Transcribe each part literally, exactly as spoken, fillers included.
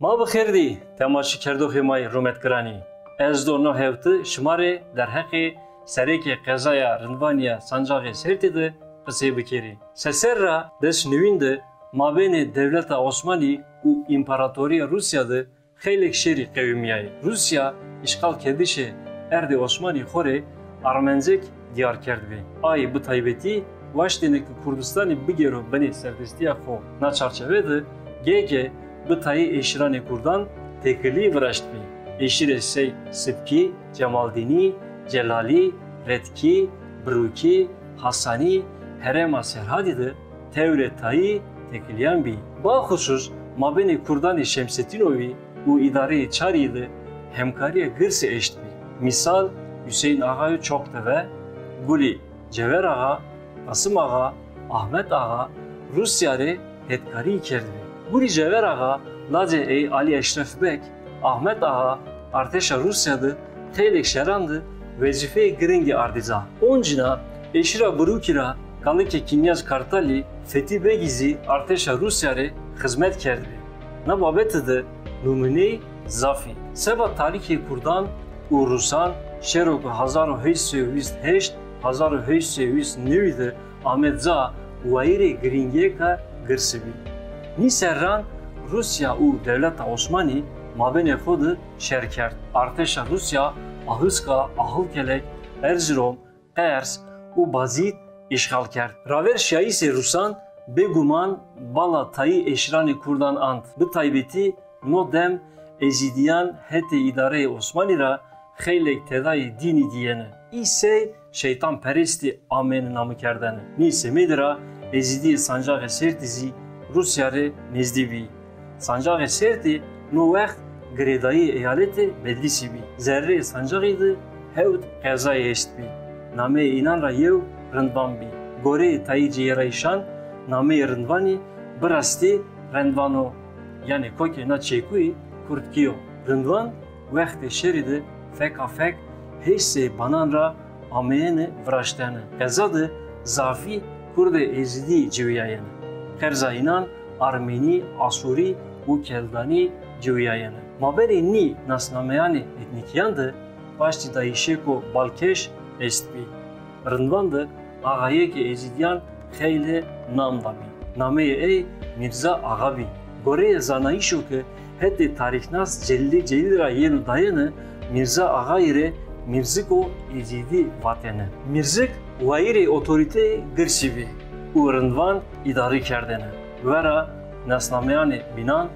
Ma bi xêr dî, temaşekerdoxê ma yê rûmetgiranî. Ez do no hewti şima rê derheqê serekê qezaya Rindvanî ya Sancaxê Sertî de qisey bikerî. Seser ra des newîn de mabênê dewleta Osmanî û Împaratorîya Rûsya de xeylêk şerî qewimîyayî. Rûsya îşxalkerdişê erdê Osmanî xo rê armencek dîyar kerdbî. Ay bi taybetî waştêne ke Kurdistanî bigêro binê serdestîya xo. Na çarçewe de G G bi tayê eşîranê kurdan têkilî viraştbî. Eşîrê sey Sipkî, Cemaldînî, Celalî, Redkî, Birûkî, Hasanî, Herêma Serhadî de tewrê tayî têkilîyan bî. Baxusus mabênê kurdanê Şemsetînovî û îdareyê Çarî de hemkarîya girse eştbî. Mîsal, Huseyîn Axayê Çokteve, Gulî Cever Axa, Qasim Axa, Ahmet Axa Rûsya rê hetkarî kerdbî. Gulî Cever Axa, lacê ey Alî Eşref Beg, Ahmet Axa artêşa Rûsya de xeylêk şeran de wezîfeyê giringî ardî ca. Oncîna eşîra Birûkî ra kalikê Kînyaz Kartalî Fetî Begî zî artêşa Rûsya rê xizmet kerdbî. Na babete de numûneyî zaf î. Seba tarîxê kurdan û rûsan, şero ke hezar û heşt sey û vîst heşt, hezar û heşt sey û vîst newî de ame ca, wayîrê giringîyêka girse bî. Nî serran Rûsya û dewleta Osmanî mabênê xo de şer kerd. Artêşa Rûsya Ahiska, Ahilkelek, Erzirom, Qers û Bazîd îşxal kerd. Ravêr şiyayîsê rûsan bêguman bala tayî eşîranê kurdan ant. Bi taybetî no dem Ezîdîyan hetê îdareyê Osmanî ra xeylêk tedayê dînî dîyêne. Î sey şeytanperestî ameyêne namekerdene. Nî semedî ra Ezîdîyê Sancaxê Sertî zî Rûsya rê nêzdî bî. Sancaxê Sertî no wext girêdayîyê eyaletê Bedlîsî bî. Zerreyê Sancaxî de hewt qezayê estbî. Nameyê înan ra yew Rindvan bî. Goreyê tayê cêyerayîşan nameyê Rindvanî bi rastî Rendvan o, yanî kokê na çekuyî kurdkî yo. Rindvan wextê şerî de feka fek heşt sey banan ra ameyêne viraştene. Qeza de zafî kurdê Êzidî ciwîyayêne. Qerza înan Armenî, Asûrî û Keldanî ciwîyayêne. Mabênê nî nasnameyanê etnîkîyan de paştîdayîşêko balkêş estbî. Rindvan de axayêkê Êzidîyan xeylê nam dabî. Nameyê ey Mîrza Axa bî. Goreyê zanayîşo ke hetê tarîxnas Celîlê Celîlî ra yeno dayene, Mîrza Axayî rê Mîrziko Êzidî vatêne. Mîrzik wayîrê otorîteyê girsî bî û Rindvan îdarî kerdêne. Vera nasnameyanê bînan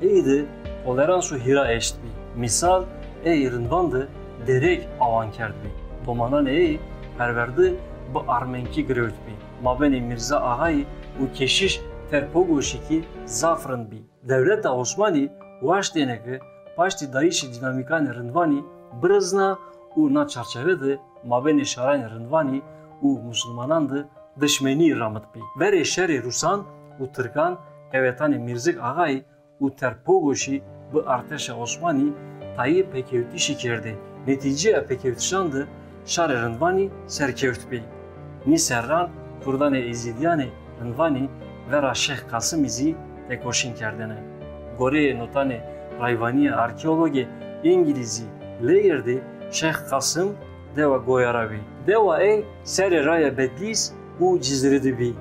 ey de toleranso hîra eştbî. Mîsal, ey Rindvan de derek awan kerdbî. Domananê ey perwerde bi armenkî girewtbî. Mabênê Mîrza Axayî û Keşîş Terpogoşî kî zaf rind bî. Dewleta Osmanî waştêne ke paştî dayîşê dînamîkanê Rindvanî birizna û na çarçewe de mabênê şaranê Rindvanî û musulmanan de dişmenîyî ramit bî. Verê şerê rûsan û tirkan qewetanê Mîrzik Axayî û Terpogoşî bi artêşa Osmanî tayê pêkewtişî kerdê. Netîceya pêkewtişan de şarê Rindvanî serkewt bî. Nî serran kurdanê Êzîdîyanê Rindvanî vera Şêx Qasimî zî têkoşîn kerdêne. Goreyê notanê rayvanîya arkeologê îngilîzî Layer de Şêx Qasim dewa Goya ra bî. Dewa ey serê raya Bedlîs û Cizîrî de bî.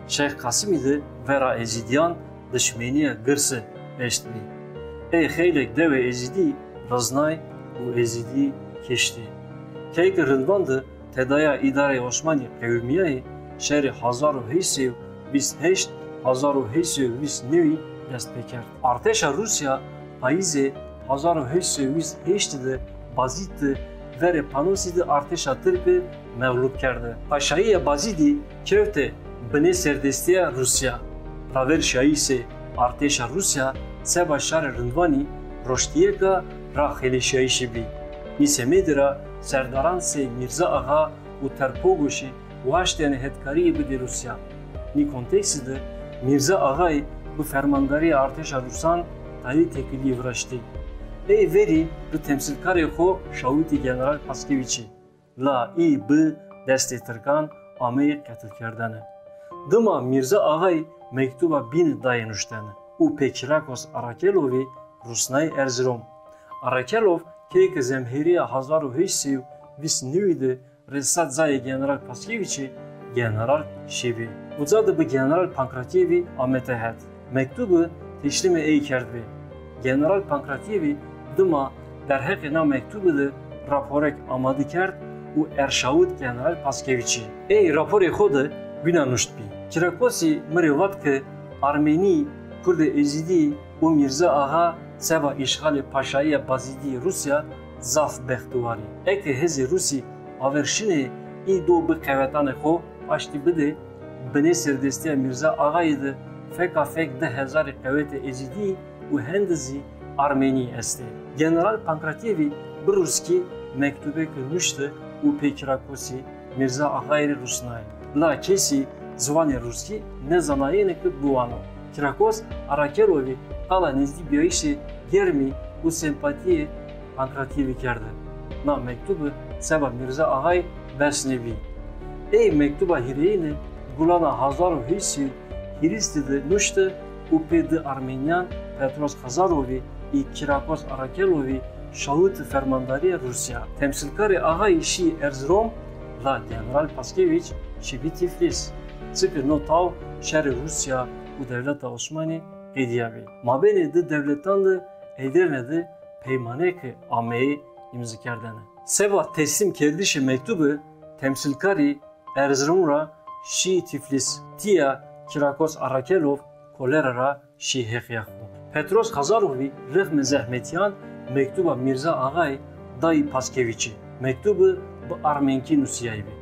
Şêx Qasimî de vera Êzîdîyan dişmenîya girse eştbî. Ey xeylêk dewê Êzîdî riznay û Êzîdî kiştî. Keyke Rindvan de tedaya îdareyê Osmanî qewimîyayê, şerê hezar û heşt sey û vîst heşt, hezar û heşt sey û vîst newî dest pêkerd. Artêşa Rûsya payîzê hezar û heşt sey û vîst heştî de Bazîd de verê Panosî de artêşa tirke mexlûb kerde. Paşayîya Bazîdî kewte binê serdestîya Rûsya. Ravêr şiyayîsê artêşa Rûsya seba şarê Rindvanî roştîyêka ra xeleşîyayîşî bî. Nî semedî ra serdaran sey Mîrza Axa û Terpogoşî waştêne hetkarîye bidê Rûsya. Nî konteksî de Mîrza Axayî bi fermandarîya artêşa rûsan tayê têkilîyî viraştî. Ey verî bi temsîlkarê xo şawitî General Paskevîçî. La î bi destê tirkan ameyî qetilkerdene. Dima Mîrza Axayî mektuba bîne dayê nuştene û pê Kirakos Arakelovî rusnayî Erzirom. Arakelov keyke zemhêrîya hezar û heşt sey û vîst newî de rê sed cayê General Paskevîçî General şîbî. Uca de bi General Pankratievî ame tehet. Mektubi teslîmê ey kerdbî. General Pankratievî dima derheqê na mektubi de raporek amade kerd û erşawit General Paskevîçî. Ey raporê xo de wîna nuştbî: Kîrakosî mi rê vat ke Armenî, Kurdê Êzîdî û Mîrza Axa seba îşxalê paşayîya Bazîdî yê Rûsya zaf bextiwar î. Eke hêzê Rûsî aver şinê î do bi qewetanê xo paştî bidê, binê serdestîya Mîrza Axayî de feka fek di hezarî qewetê Êzîdî û hende zî Armenî estê. General Pankratievî bi rûskî mektubêke nuşte û pê Kîrakosî Mîrza Axayî rê rusnayê. La kesî ziwanê rûskî nêzanayêne ke biwano. Kîrakos Arakelovî qala nêzdîbîyayîşê germî û sempatîyê Pankratievî kerde. Na mektubi seba Mîrza Axayî bes nêbî. Ey mektuba hîrêyine gulana hezar û heşt sey û hîrêsî de nuşte û pê di Armenîyan Petros Xazarovî û Kîrakos Arakelovî şawite fermandarîya Rûsya. Temsîlkarê Axayî şî Erzirom, la General Paskevîç şîbî Tiflîs. Çike no taw şerê Rûsya û dewleta Osmanî qedîyabî. Mabênê di dewletan de Edirne de peymanêke ameyê îmzîkerdene. Seba teslîmkerdişê mektubi temsîlkarî Erzirom ra şî Tiflîs. Tîya Kîrakos Arakelov kolera ra şî heqîya xo. Petros Xazarovî rixmê zehmetîyan mektuba Mîrza Axayî dayî Paskevîçî. Mektubi bi armenkî nusîyaybî.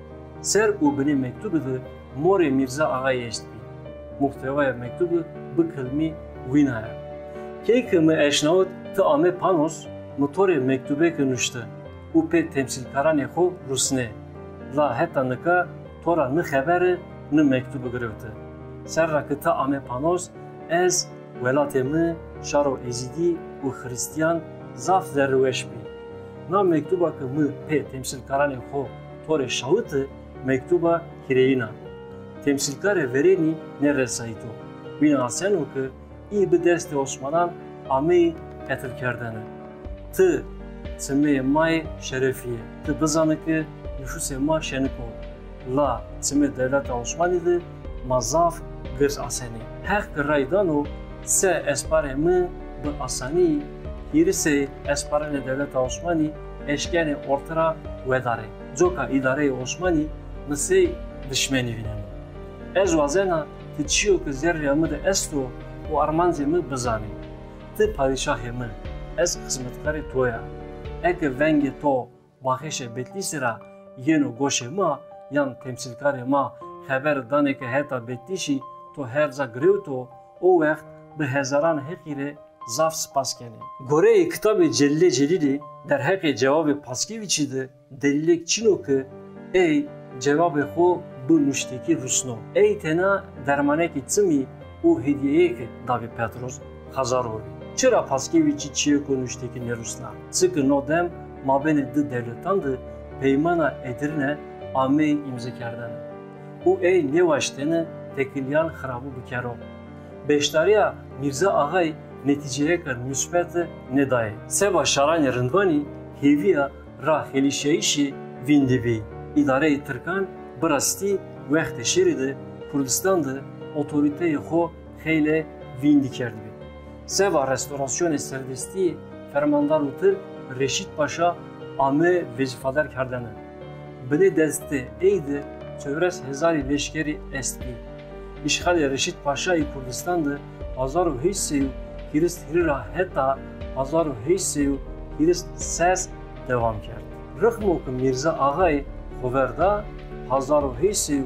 Ser û binê mektubi de morê Mîrza Axayî estbî. Muhtewaya mektubi bi kilmî wîna ya: Keyke mi eşnawit ti ame panos, mi to rê mektubêke nuşte û pê temsîlkaranê xo rusnê. La heta nika to ra ni xebere ni mektubi girewte. Serra ke ti ame panos, ez, welatê mi, şaro Êzîdî û Xirîstîyan zaf zerrîweş bî. Na mektuba ke mi pê temsîlkaranê xo to rê şawite, mektuba hîrêyin a. Temsîlkarê verênî nêresayî to. Wîna aseno ke î bi destê Osmanan ameyî qetilkerdene. Ti çimeyê ma yê şerefî yê. Ti bizane ke nufusê ma şenik o. La çimê dewleta Osmanî de ma zaf girs asenê. Heq ke ray dano, se esparê mi bi asanî hîrisê esparanê dewleta Osmanî eşkenê orte ra wedarê. Coka îdareyê Osmanî mi sey dişmenî vîneno. Ez wazena ti çîyo ke zerrîya mi de esto û armancê mi bizanî. Ti padîşahê mi, ez xizmetkarê to ya. Eke vengê to baxişê Bitlîsî ra yeno goşê ma yan temsîlkarê ma xeber danê ke heta Bitlîsî to her ca girewto, o wext bi hezaran Heqî rê zaf sipas kenê. Goreyê kitabê Celîlê Celîlî derheqê cewabê Paskevîçî de delîlêk çin o ke ey cewabê xo bi nuştekî rusno. Ey tena dermanekê çimî û hedîyeyêke dabî Petros Xazarovî. Çira Paskevîçî çîyêko nuştekî nêrusna? Çike no dem mabênê di dewletan de Peymana Edirne ameyî îmzekerdene û ey nêwaştêne tekilîyan xirabû bikero. Beşdarîya Mîrza Axayî netîceyêka musbete nêdayê. Seba şaranê rindwanî hêvîya raxelîşîyayîşî vîndî bî. Îdareyê tirkan bi rastî wextê şerî de Kurdistan de otorîteyê xo xeylê vîndî kerdbî. Seba restorasyonê serdestîyê fermandaro tirk Reşîd Paşa ame vezîfadar kerdene. Binê destê ey de çewres hezarî leşkerî estbî. Îşxalê Reşîd Paşayî Kurdistan de hezar û heşt sey û hîris hîrî ra heta hezar û heşt sey û hîris ses dewam kerd. Rixmo ke Mîrza Axayî xover da, hezar û heşt sey û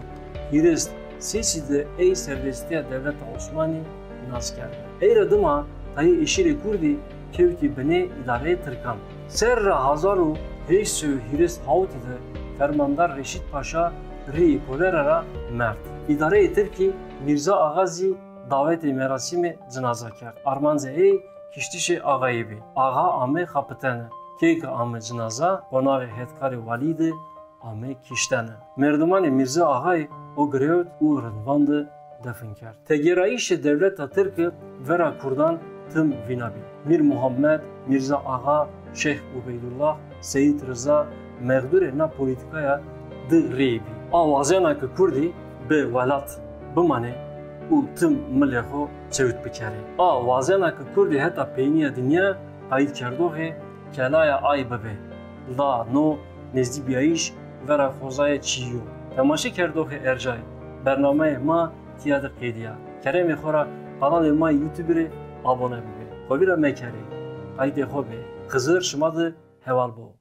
hîris sêsî de ey serdestîya dewleta Osmanî nas kerde. Ey ra dima tayê eşîrê kurdî kewtî binê îdareyê tirkan. Serra hezar û heşt sey û hîris hawtî de fermandar Reşîd Paşa rîyê kolera ra merd. Îdareyê tirkî Mîrza Axa zî dawetê merasîmê cinaza kerd. Armancê ey kiştişê Axayî bî. Axa ame xapitene. Keyke ame cinaza, qonaxê hetkarê walî de ame kiştene. Merdimanê Mîrza Axayî o girewt û rindvan de defin kerd. Têgêrayîşê dewleta tirke vera kurdan tim vîna bî. Mîr Muhammed, Mîrza Axa, Şeyh Ubeydullah, Seyîd Riza mexdurê na polîtîkaya di rêyî bî. A wazena ke kurdî bi welat bimanê û tim milê xo çewt bikerê. A wazena ke kurdî heta peynîya dinya qayîtkerdoxê kelaya ay bibê. La no nêzdîbîyayîş vera xozayê çîyî yo. Temaşekerdoxê ercayî, bernameyê ma tîya de qedîya. Keremê xo ra kanalê ma YouTube rê abone bibê. Xo vîra mekerê. Qayîtê xo bê. Xizir şima de heval bo.